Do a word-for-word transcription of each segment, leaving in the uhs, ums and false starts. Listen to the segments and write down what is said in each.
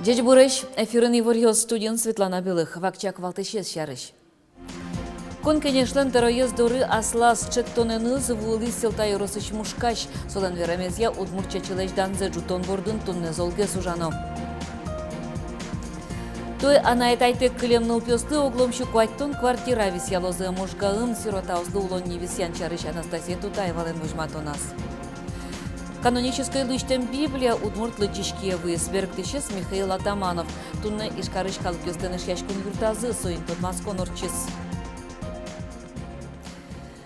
Ӟечбуресь! Эфирын иворъёс, студиын Светлана Белых. Вакчияк валтӥсез сярысь. Кун Кенешлэн тӧроез доры аслаз ӵектонэныз вуылӥз Сьӧлта ёросысь Мушкась. Солэн верамезъя, удмурт чечылэсь данзэ ӝутон бордын туннэ золгес ужано. Туэ анай-атайтэк кылем нылпиослы оглом сю куатьтон квартира висъялозы. Можгаын сиротаослы улон ни висъян сярысь Анастасия Тутаевалэн возьматоназ. Канонической луисьтэм Библия удмурт лыдӟись кие вуиз. Берыктӥсез Михаил Атаманов. Туннэ Ижкарысь калыкъёслэн эшъяськон юртазы соин тодматскон ортчиз.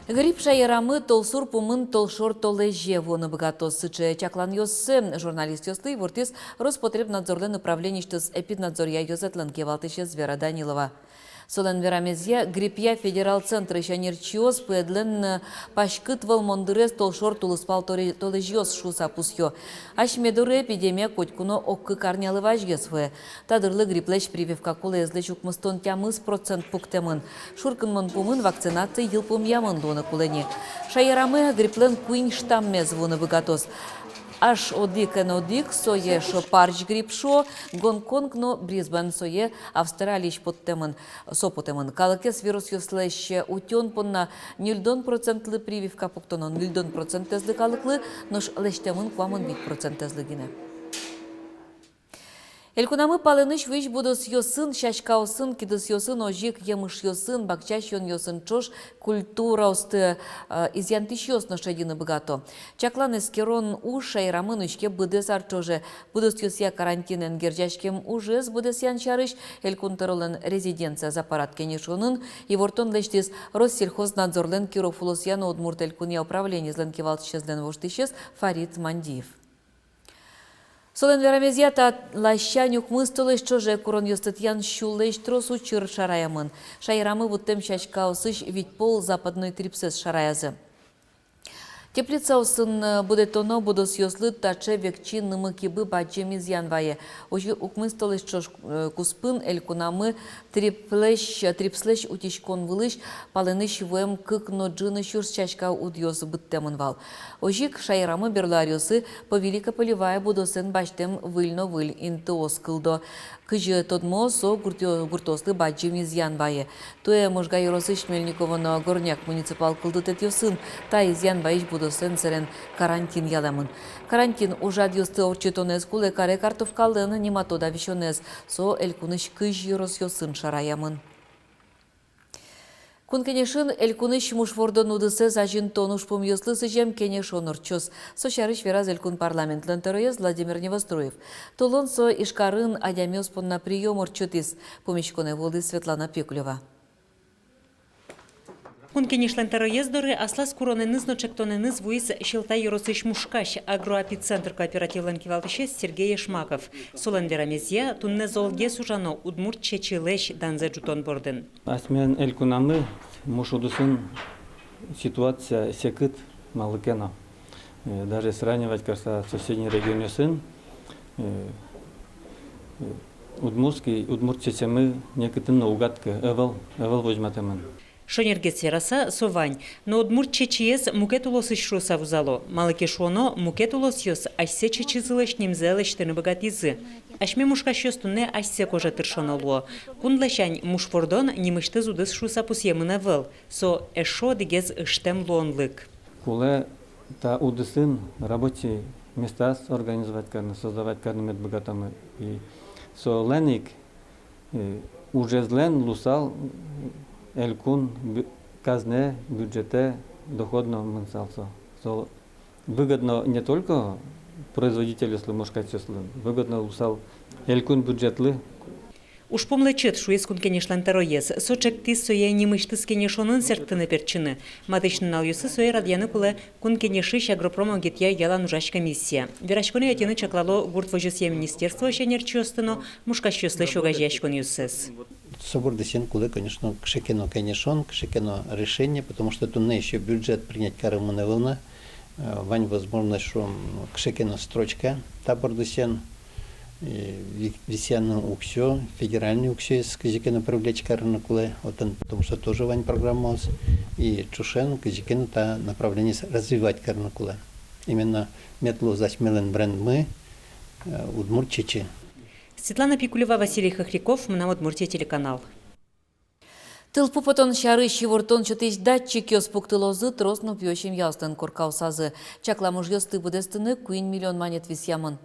Грипп шаерамы толсур пумын толшор толэзе вуыны быгатоз. Сыӵе чакланъёссэ журналистъёслы ивортӥз Роспотребнадзорлэн управлениысьтыз эпиднадзоръя ёзэтлэн кивалтӥсез Вера Данилова. Солэн верамезъя, гриппъя федерал центрысь ӧнерчиос пуэдлэн, э, паськыт вӧлмон дырез толшор тулыспал торе-, толэзьёс шуыса пусъё. Асьме доры эпидемия котьку но ог-кык арнялы вазьгес вуэ. Та дырлы грипплэсь прививка кулэезлэсь укмыстон тямыс процент пуктэмын. Шуркынмон пумын вакцинация йылпумъямын луыны кулэ ни. Шаерамы грипплэн куинь штаммез вуыны быгатоз. Аш одӥг эн одӥг, сое шо парсь грипп шуо, Гонконг но Брисбен, сое Австралиысь поттэмын, со потэмын. Калыкез вирусъёслэсь утён понна ньыльдон процентлы прививка пуктоно, ньыльдон процентэзлы калыклы, нош лэсьтэмын куамын вить процентэзлы гинэ. Элькунамы палэнысь вуись будосъёсын, сяськаосын, кидысъёсын, озьы ик емышъёсын, бакча сиёнъёсын ӵош культураосты, э, изъянтӥсьёс но шедьыны быгато. Чаклан-эскерон уж шаерамы нуиське быдэс ар ӵоже. Будосъёсъя карантинэн герӟаськем ужез быдэсъян сярысь Элькун тӧролэн резиденцияз аппарат кенешонын ивортон лэсьтӥз Россельхознадзорлэн Киров улосъя но Удмурт Элькунъя управлениезлэн кивалтӥсезлэн воштӥсез Фарид Мандиев. Солэн верамезъя, та ласянь укмыс толэзь ӵоже куронъёсты тӥян сюлэсь трос учыр шараямын. Шаерамы вуттэм сяськаосысь вить пол западной трипсэз шараязы. Теплицаосын, э, будэтоно будосъёслы таӵе векчи нымы-кибы бадӟым изъян вае. Озьы укмыс толэзь ӵож, э, куспын элькунамы трипслэсь, трипслэсь утиськон вылысь палэнысь вуэм кык но ӝыны сюрс сяська удъёс быдтэмын вал. Озьы ик шаерамы берло аръёсы Повилико-Полевая будосэн басьтэм выль но выль интыос кылдо. Кызьы тодмо, со гуртъё-, гуртъёслы бадӟым изъян вае. Туэ Можга ёросысь Мельниково но Горняк муниципал кылдытэтъёсын та изъян вайись будослэн сэрен карантин ялэмын. Карантин ужрадъёсты ортчытонэз кулэ каре картовкалэн нематода висёнэз. Со элькунысь кызь ёросъёсын шараямын. Кун Кенешын элькунысь муш вордон удысэз азинтон ужпумъёслы сӥзем кенешон ортчоз. Со сярысь вераз элькун парламентлэн тӧроез Владимир Невоструев. Толон со Ижкарын адямиос понна приём ортчытӥз. Пумиськонэ вуылӥз Светлана Пиклева. Кун Кенешлэн тӧроез доры аслаз куронэныз но ӵектонэныз вуиз Сьӧлта ёросысь Мушкась «Агроэпицентр» кооперативлэн кивалтӥсез Сергей Эшмаков. Солэн верамезъя, туннэ золгес ужано удмурт чечылэсь данзэ ӝутон бордын. Асьмелэн элькунамы муш удысын ситуация секыт малы ке но. Э, даже сравнивать карыса соседний регионъёсын, э, э, удмуртский, удмурт чечемы некытын но уг адӟы, ӧвӧл, ӧвӧл возьматэмын. Шонергес вераса, со вань. Но удмурт чечыез мукет улосысь шуыса вузало. Малы ке шуоно, мукет улосъёс асьсэ чечызылэсь нимзэ лэсьтыны быгатӥзы. Асьме мушкасьёс туннэ асьсэ кожа тыршоно луо. Кун ласянь муш вордон нимысьтыз удыс шуыса пусъемын ӧвӧл. Со эшшо одӥгез ыштэм луонлык. Кулэ та удысын рабочий местаос организовать карыны, создавать карыны мед быгатомы. И солэн ик, э, ужезлэн луысал элькун бю-, казнае, бюджетэ доход но мынысал со. Со выгодно не только производительёслы, мушкасьёслы, выгодно луысал элькун бюджетлы. Ужпум лэчыт, шуиз Кун Кенешлэн тӧроез. Со ӵектӥз сое нимысьтыз кенешонын сэрттыны-пертчыны. Матысь нуналъёсы сое радъяны кулэ Кун Кенешысь агропром огетъя ялан ужась комиссия. Вераськонэ ӧтьыны чаклало гурт возёсъя министерствоысь ӧнерчиосты но мушкасьёслэсь огазеяськонъёссэс. Со бордысен кулэ, конечно, кыӵе ке но кенешон, кыӵе ке но решение, потому что туннэ ещё бюджет принять каремын ӧвӧл на, э, вань возможность, шуом, кыӵе ке но строчка та бордысен, э, ви-, висъяны уксё, федеральный уксёез кызьы ке но привлечь карыны кулэ, отын, потому что тоже вань программаос, и ӵошен кызьы ке но та направлениез развивать карыны кулэ. Именно мед луоз асьмелэн брендмы, э, удмурт чечы. Светлана Пикулева, Василий Хохряков, «Мынам Удмуртие» телеканал. Тылпу потон сярысь ивортон сётӥсь датчикъёс пуктылозы трос нылпиё семьяослэн коркаосазы. Чаклам ужъёсты быдэстыны куинь миллион манет висъямын.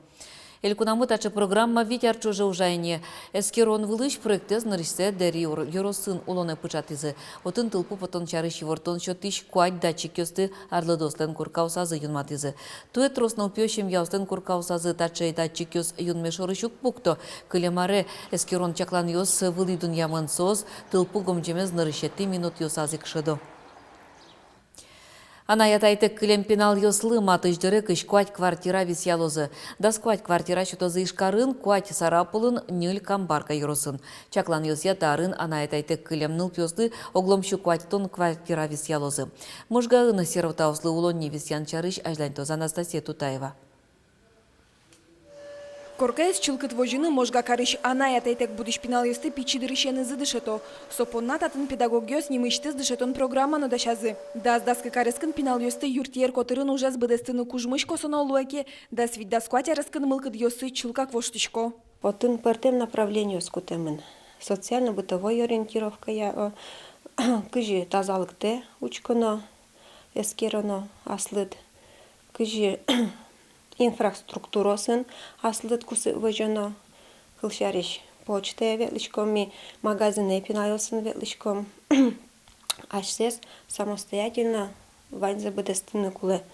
Элькунамы таӵе программа вить ар ӵоже ужа ини. Эскерон вылысь проектэз нырысьсэ Дэри ёр-, ёросын улонэ пыӵатӥзы. Отын тылпу потон сярысь ивортон сётӥсь куать датчикъёсты арлыдоослэн коркаосазы юнматӥзы. Туэ трос нылпиё семьяослэн коркаосазы таӵе датчикъёс юнме шорысь уг пукто. Кылем аре эскерон-чакланъёс вылӥ дунъямын, соос тылпу гомӟемез нырысетӥ минутъёсаз ик шӧдо. Анай-атайтэк кылем пиналъёслы матысь дыре кызь куать квартира висъялозы. Дас куать квартира сётозы Ижкарын, куать Сарапулын, ньыль Камбарка ёросын. Чакланъёсъя, та арын анай-атайтэк кылем нылпиослы оглом сю куатьтон квартира висъялозы. Можгаын сиротаослы улонни висъян сярысь азьланьтоз Анастасия Тутаева. Коркаез чылкыт возьыны Можга карысь анай-атайтэк будӥсь пиналъёсты пичи дырысенызы дышето. Со понна татын педагогъёс нимысьтыз дышетон программа но дасязы. Дас-дас кык арескын пиналъёсты юртъер котырын ужез быдэстыны кужмысь косоно луэ ке, дас вить-дас куать арескын мылкыдъёссы чылкак воштӥсько. Отын пӧртэм направлениос кутэмын. Социально-бытовой ориентировкая, э, кызьы тазалыктэ учконо, эскероно аслыд, кызьы инфраструктураосын аслыд кусып возёно, кылсярысь, почтае ветлӥськом ми, магазинэ пиналъёсын ветлӥськом. Асьсэос самостоятельно ваньзэ быдэстыны кулэ.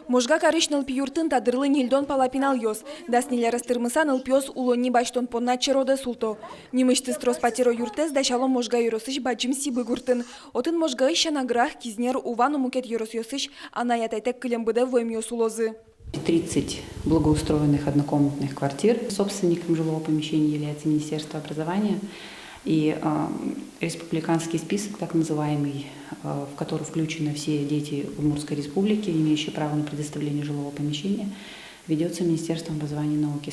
Можга карысь нылпи юртын та дырлы ньыльдон пала пиналъёс. Дас ньыль арес тырмыса нылпиос улонни басьтон понна черодэ султо. Нимысьтыз трос патеро юртэз дасяло Можга ёросысь Бадӟым Сибы гуртын. Отын Можгаысь Анаграх, Кизнер, Ува но мукет ёросъёсысь анай-атайтэк кылем быдэ вуэмъёс улозы. Тридцать благоустроенных однокомнатных квартир. Собственником жилого помещения является Министерство образования. И, а, республиканский список, так называемый, а, в который включены все дети Удмуртской Республики, имеющие право на предоставление жилого помещения, ведётся Министерством образования и науки.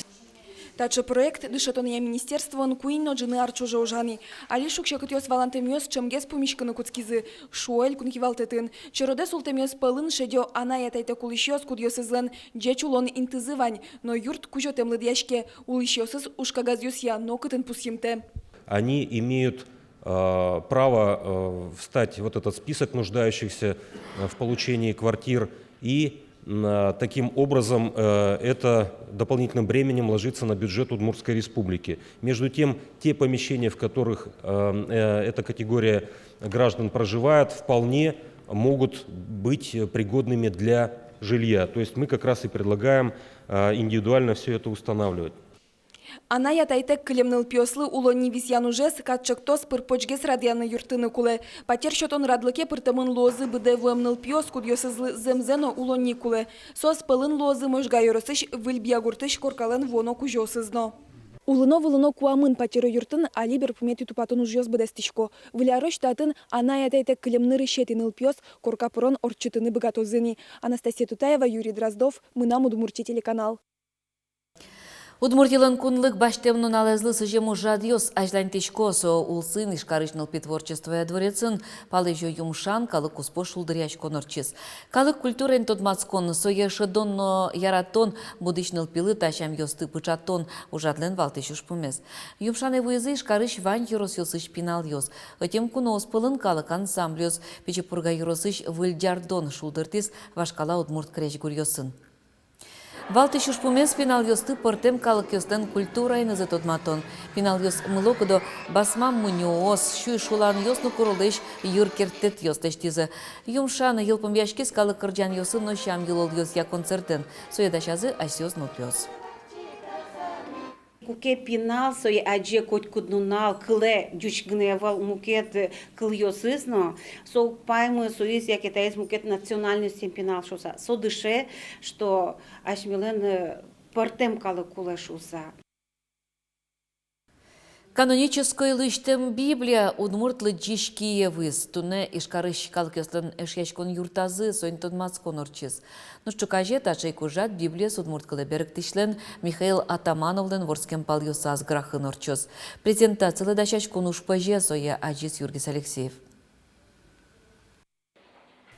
Таӵе проект дышетонъя министерствоын куинь но ӝыны ар ӵоже ужа ни. Али шуг-секытъёс валантэмъёс ӵемгес пумиськыны кутскизы, шуо элькун кивалтэтын. Черодэ султэмъёс пӧлын шедё анай-атайтэк улӥсьёс, кудъёсызлэн ӟеч улон интызы вань, но юрт кузётэм лыдъяське, улӥсьёсыз ужкагазъёсъя нокытын пусйымтэ. Они имеют, э, право, э, встать в вот этот список нуждающихся, э, в получении квартир и М, а, таким образом, э, это дополнительным бременем ложится на бюджет Удмуртской Республики. Между тем, те помещения, в которых, э, э, эта категория граждан проживает, вполне могут быть, э, пригодными для жилья. То есть мы как раз и предлагаем, э, индивидуально всё это устанавливать. Анай-атайтэк кылем нылпиослы улонни висъян ужез кат чектос пыр-почгес радъяны юрттыны кулэ. Патер сётон радлыке пыртэмын луозы быдэ вуэм нылпиос, кудъёсызлы зэмзэ но улонни кулэ. Соос пӧлын луозы Можга ёросысь Выль Биягуртысь коркалэн вуоно кузёосыз но. Улыно-вылыно куамын патеро юртын али берпуметӥ тупатон ужъёс быдэстӥсько. Выль арозь татын анай-атайтэк кылем нырысетӥ нылпиос корка пырон ортчытыны быгатозы ни. Анастасия Тутаева, Юрий Дроздов, «Мынам Удмуртие» телеканал. Удмуртилэн кунлык басьтэм нуналэзлы сӥзем ужрадъёс азьланьтӥсько. Со улсын Ижкарысь нылпи творчествоя дворецын палэзё юмшан калык куспо шулдыръяськон ортчиз. Калык культураен тодматскон, сое шӧдон но яратон, будӥсь нылпилы та сямъёсты пыӵатон — ужрадлэн валтӥсь ужпумез. Юмшане вуизы Ижкарысь вань ёросъёсысь пиналъёс. Ӧтем куноос пӧлын калык ансамбльёс. Пичи Пурга ёросысь «Выль Дярдон» шулдыртӥз вашкала удмурт крезьгуръёсын. Валтӥсь ужпумез — пиналъёсты пӧртэм калыкъёслэн культураенызы тодматон. Пиналъёс мылокыдо басмам мунёос, сюй шуланъёс но куролэсь йыркерттэтъёс лэсьтӥзы. Юмшан йылпумъяськиз калык кырӟанъёсын но сям-йылолъёсъя концертэн. Сое дасязы асьсэос нылпиос. Куке пинал сое адӟе котькуд нунал, кылэ ӟуч гинэ ӧвӧл, мукет, э, кылъёсыз но, со уг паймы, соиз яке таиз мукет национальностен пинал шуыса. Со дыше, что асьмелэн, э, пӧртэм калык кулэ шуыса. Канонической лысьтэм Библия удмурт лыдӟись кие вуиз. Туннэ Ижкарысь калыкъёслэн Эшъяськон юртазы соин тодматскон ортчиз. Нош ӵуказе таӵе ик ужрад Библиез удмурт кылэ берыктӥсьлэн Михаил Атамановлэн вордскем палъёсаз Грахын ортчоз. Презентацилы дасяськон уж пӧзе, сое адӟиз Юргис Алексеев.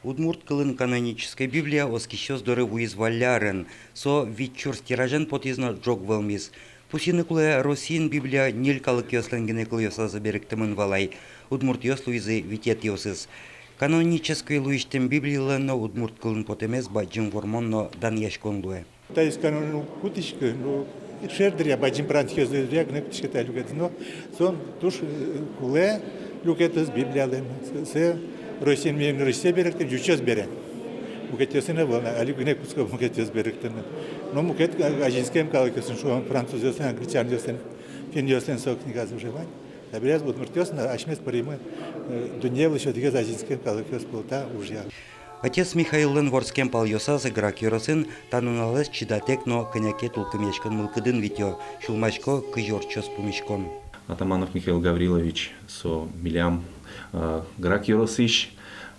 Удмурт кылын канонической Библия оскисьёс доры вуиз Валлярын. Со вить сюрс тиражен потӥз но ӝог вӧлмиз. Пусйыны кулэ, Россиын Библия ньыль калыкъёслэн гинэ кылъёсазы берыктэмын вал ай, удмуртъёс луизы витетӥосыз. Канонической луисьтэм Библилэн но удмурт кылын потэмез бадӟым вормон но данъяськон луэ. Та исконно, ну, кутӥське, ну, шер дыръя, бадӟым пранскиос дыръя гинэ кутӥське та люкетэз, но со туж, э, кулэ люкетэз Библиялэн. Сэ-, сэ Россиын, ми Россия берыктэм, ӟучъёс бере. Мукетъёсын ӧвӧл на, али гинэ кутско мукетъёс берыктыны. Но мукет, а, азинскем калыкъёсын, шуом, французъёслэн, англичанъёслэн, финнъёслэн со книгазы уже вань. Табере удмуртъёс но асьмес пыримы, э, дунне вылысь одӥгез азинскем калыкъёс пӧлы та ужъя. Отец Михаиллэн вордскем палъёсаз Грах ёросын та нуналэз чидатэк но кӧня ке тулкымъяськон мылкыдын витё, сюлмасько, кызь ортчоз пумиськон. Атаманов Михаил Гаврилович со милям, э, Грах ёросысь,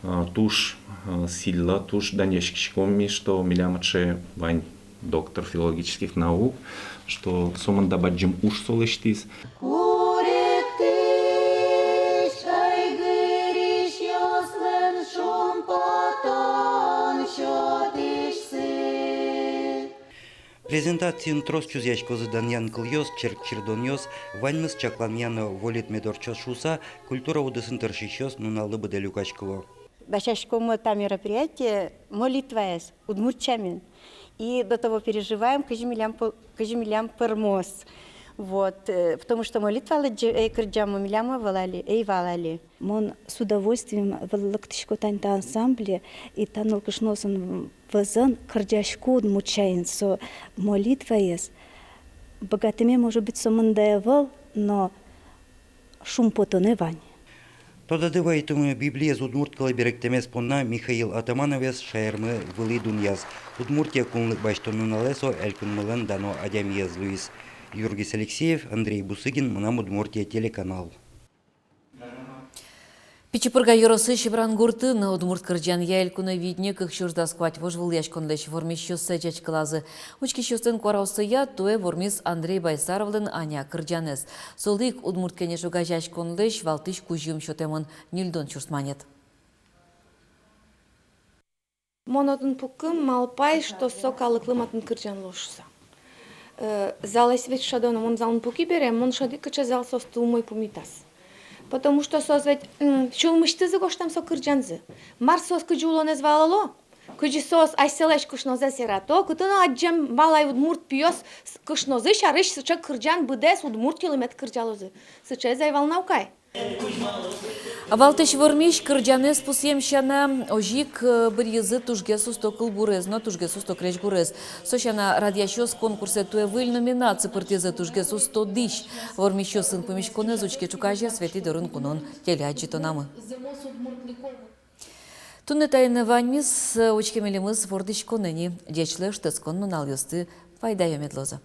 э, туж, э, сӥллям, туж данъяськиськом ми, что милям таӵе вань доктор филологических наук, что сомында бадӟым уж со лэсьтӥз. Куректӥсь, ӧй гырисьёслэн шумпотон сётӥсьсы. Презентациын трос чузъяськозы данъян кылъёс, черк-чирдонъёс, ваньмыз чакланъя но волит мед ортчоз шуыса, культура удысын тыршисьёс нуналлы быдэ люкаськыло. Дасяськомы та мероприятие молитваез удмурт сямен. И до того переживаем, кызьы милям пол-, кызьы милям пӧрмоз. Вот, э, потому что молитва лыдӟе ӧй кырӟамы, милям ӧвӧл али, ӧй вал али. Мон с удовольствием вал-, лыктӥсько тань та ансамбле, и та нылкышноосын вӧзын кырӟасько удмурт сямен, со молитваез. Быгатэме, может быть, сомында ӧвӧл, но шумпотонэ вань. Тодады вайытомы, Библиез удмурт кылэ берыктэмез понна Михаил Атамановез шаермы вылӥ дунъяз. Удмуртие кунлык басьтон нуналэ со элькунмылэн дано адямиез луиз. Юргис Алексеев, Андрей Бусыгин, «Мынам Удмуртие» телеканал. Пичи Пурга ёросысь Брангуртын удмурт кырӟанъя элькуновидение кык сюрс дас куать вожвылъяськонлэсь вормисьёссэ ӟечкылазы. Учкисьёслэн куараоссыя туэ вормиз Андрей Байсаровлэн «Аня» кырӟанэз. Солы ик «Удмурт Кенеш» огазеяськонлэсь валтӥсь кузьым сётэмын — ньыльдон сюрс манет. Мон отын пуким, малпай, что со калыклы матын кырӟан луоз шуыса. Э, залэсь ведь шӧдоно, мон залын пуки бере, мон шӧдӥ, кыӵе зал соосты умой пумитаз. Потому что соос ведь, м, сюлмысьтызы гожтэм со кырӟанзы. Мар соос кызьы улонэз валало, кызьы соос асьсэлэсь кышнозэс ярато, кытын но адӟем вал ай удмурт пиос с-, кышнозы сярысь сыӵе кырӟан быдэс Удмуртилы мед кырӟалозы. Сыӵеез ӧй вал на ук ай. Валтӥсь вормись кырӟанэз пусъем сяна, озьы ик, э, быръизы тужгес усто кылбурез но тужгес усто крезьгурез. Со сяна, радъясьёс конкурсэ туэ выль номинаци пыртӥзы — тужгес усто дӥсь. Вормисьёсын пумиськонэз учке ӵуказе Светӥ дорын куноын телеадӟытонамы. Туннэ таин ваньмыз, учке милемыз вордӥськонэ ини. Ӟеч луэ, шутэтскон нуналъёсты вайдаё мед луозы.